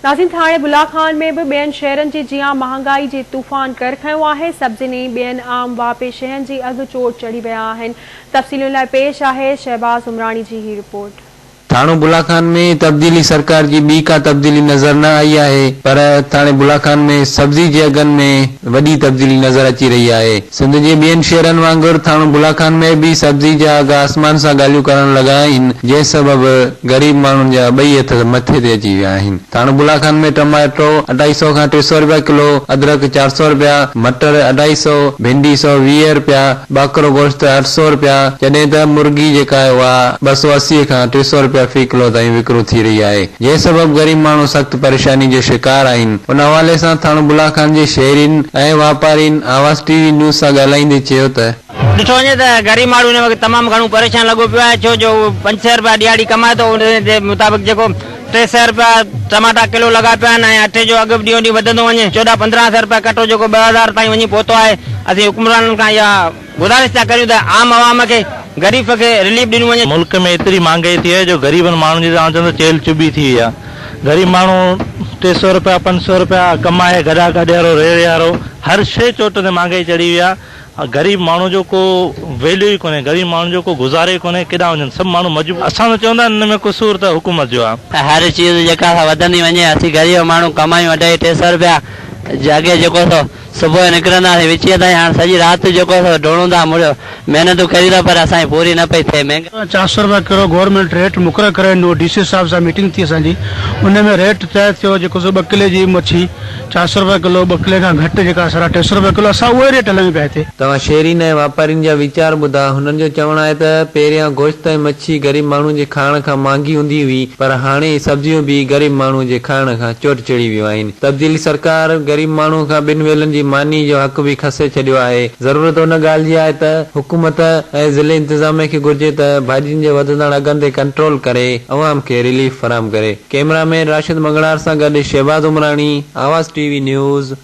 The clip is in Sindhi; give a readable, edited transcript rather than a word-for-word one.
ناظرين ٿاڻي بلا خان ۾ به ٻين شهرن جي جيان مهانگائي جي طوفان ڪر کنيو آهي، سبزين ۽ ٻين عام واهپي شين جي اگهه چوٽ چڙهي ويا آهن، تفصيلن لاء پيش آهي شهباز عمراڻي جي هي رپورٽ. ٿاڻو بلا خان ۾ تبديلي سرڪار جي ٻي ڪا تبديلي نظر نه آئي آهي پر ٿاڻي بلا خان ۾ سبزي جي اگهن ۾ وڏي تبديلي نظر اچي رهي آهي. سنڌ جي ٻين شهرن وانگر ٿاڻو بلا خان ۾ به سبزي جا اگهه آسمان سان ڳالهيون ڪرڻ لڳا آهن جنهن سبب غريب ماڻهن جا ٻئي هٿ مٿي تي اچي ويا آهن. ٿاڻو بلا خان ۾ ٽماٽو اڍائي سئو کان 300 رپيا ڪلو، ادرڪ 400 رپيا، مٽر اڍائي سئو، ڀينڊي 120 رپيا، ٻاڪرو گوشت 800 رپيا، جڏهن ته مرغي جيڪا آهي اها 280 کان 300 رپيا في ڪلو تائين وڪرو ٿي رهي آهي، جنهن سبب غريب ماڻهو سخت پريشاني جو شڪار آهن. ان حوالي سان ٿاڻو بلا خان جي شهرين ۽ واپارين آواز ٽي وي نيوز سان ڳالهائيندي چيو ته. ڏٺو وڃي ته غريب ماڻهو هن وقت تمام گهڻو پريشان لڳو پيو آهي ڇو جو هو 500 رپيا ڏهاڙي ڪمائي ٿو ان جي مطابق جيڪو 300 رپيا ٽماٽا ڪلو لڳا پيا آهن ۽ اٽي جو اگهه به ڏينهون ڏينهن وڌندو وڃي 14 15 سئو رپيا ڪٽو جيڪو 2000 تائين وڃي پهتو آهي اسين حڪمرانن کان اها گذارش ٿا ڪريون ته عام عوام کي غريب کي رليف ڏنو وڃي. ملڪ ۾ ايتري مھانگائي ٿي آھي جو غريبن ماڻھن جي توھان چوندو چيلھ چٻي ٿي وئي آ غريب ماڻھو 300 رپيا 500 رپيا ڪمائي گڏا ڪاڏيارو ريڙيارو ھر شي چوٽ تي مھانگائي چڙھي وئي آ غريب ماڻهو جو ڪو ويليو ئي ڪونهي، غريب ماڻهن جو ڪو گذارو ئي ڪونهي، ڪيڏانهن وڃن، سڀ ماڻهو مجبور. اسان ته چوندا آهن ان ۾ قصور ته حڪومت جو آهي. هر چيز جيڪا سا وڌندي وڃي، اسين غريب ماڻهو ڪمايون اڍائي ٽي سئو رپيا، اڳي جيڪو سو صبح جو نڪرنداسين وچيء تائين هاڻ سڄي رات جيڪو سو ڊوڙون ٿا مڙيو محنتون ڪريون ٿا پر اسان جي پوري نه پئي ٿئي مهنگائي. 400 رپيا ڪلو گورنمينٽ ريٽ مقرر ڪري ڏنو ڊي سي صاحب سان ميٽنگ ٿي اسان جي ان ۾ ريٽ طئي ٿيو جيڪو سو ٻه ڪلي جي مڇي 400 رپيا ڪلو ٻه ڪلي کان گهٽ جيڪا سرا 300 رپيا ڪلو اسان اهو ئي ريٽ هلايون پيا هتي. توهان شهرين ۽ واپارين جا ويچار ٻڌا، هنن جو چوڻ آهي ته پهريان گوشت ۽ مڇي غريب ماڻهو جي کائڻ کان مهانگي هوندي هئي پر هاڻي سبزيون به غريب ماڻهو جي کائڻ کان چوٽ چڙهي ويون آهن، تبديلي سرڪار غريب ماڻهو کان ٻن ويلن جي ماني جو حق به کسي ڇڏيو آهي، ضرورت ان ڳالهه جي آهي ته حڪومت ۽ ضلعي انتظاميه کي گهرجي ته ڀاڄين جي وڌندڙ اگهن تي ڪنٽرول ڪري عوام کي رليف فراهم ڪري. ڪئميرا مين راشد منگڻهار سان گڏ Shahbaz Umrani, Awaz T V news.